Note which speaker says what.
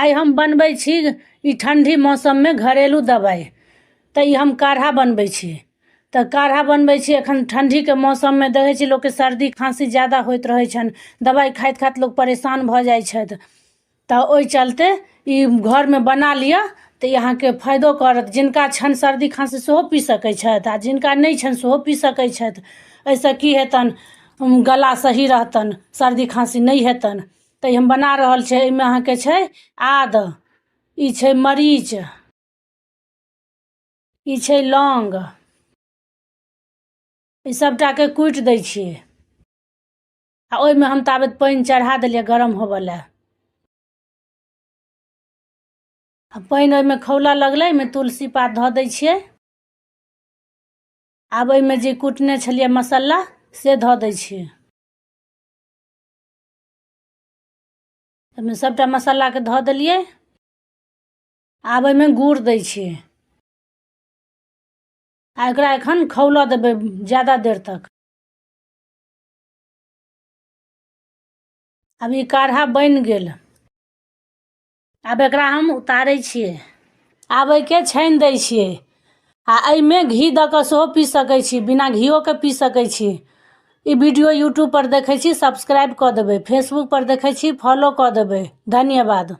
Speaker 1: आइ हम बनबै छी ई ठण्डी मौसममे घरेलू दबाइ तऽ ई हम काढ़ा बनबै छी। तऽ काढ़ा बनबै छी एखन ठण्डीके मौसममे देखै छी लोकके सर्दी खाँसी जादा होइत रहै छनि। दबाइ खाइत खाइत लोक परेशान भऽ जाइ छथि। तऽ ओहि चलते ई घरमे बना लिअ तऽ ई अहाँके फायदो करत। जिनका छनि सर्दी खाँसी सेहो पी सकै छथि आ जिनका नहि छनि सेहो पी सकै छथि। एहिसँ की हेतनि, गला सही रहतनि, सर्दी खाँसी नहि हेतनि। तऽ ई हम बना रहल छी। एहिमे अहाँके छै आद, ई छै मरीच, ई छै लौंग। ई सबटाके कुटि दै छियै आ ओहिमे हम ताबत पानि चढ़ा देलियै गरम होबऽ लए। आ पानि ओहिमे खौलऽ लगलै, ओहिमे तुलसी पात धऽ दै छियै। आब एहिमे जे कुटने छलियै मसाला से धऽ दै छियै। एहिमे सभटा मसालाके धऽ देलियै। आब एहिमे गुड़ दै छियै आ एकरा एखन खौलऽ देबै ज्यादा देर तक। आब ई काढ़ा बनि गेल। आब एकरा हम उतारै छियै। आब एहिके छानि दै छियै आ एहिमे घी दऽ कऽ सेहो पी सकै छी, बिना घिओके पी सकै छी। ई वीडियो यूट्यूबपर देखै छी, सब्सक्राइब कऽ देबै। फेसबुकपर देखै छी, फॉलो कऽ देबै। धन्यवाद।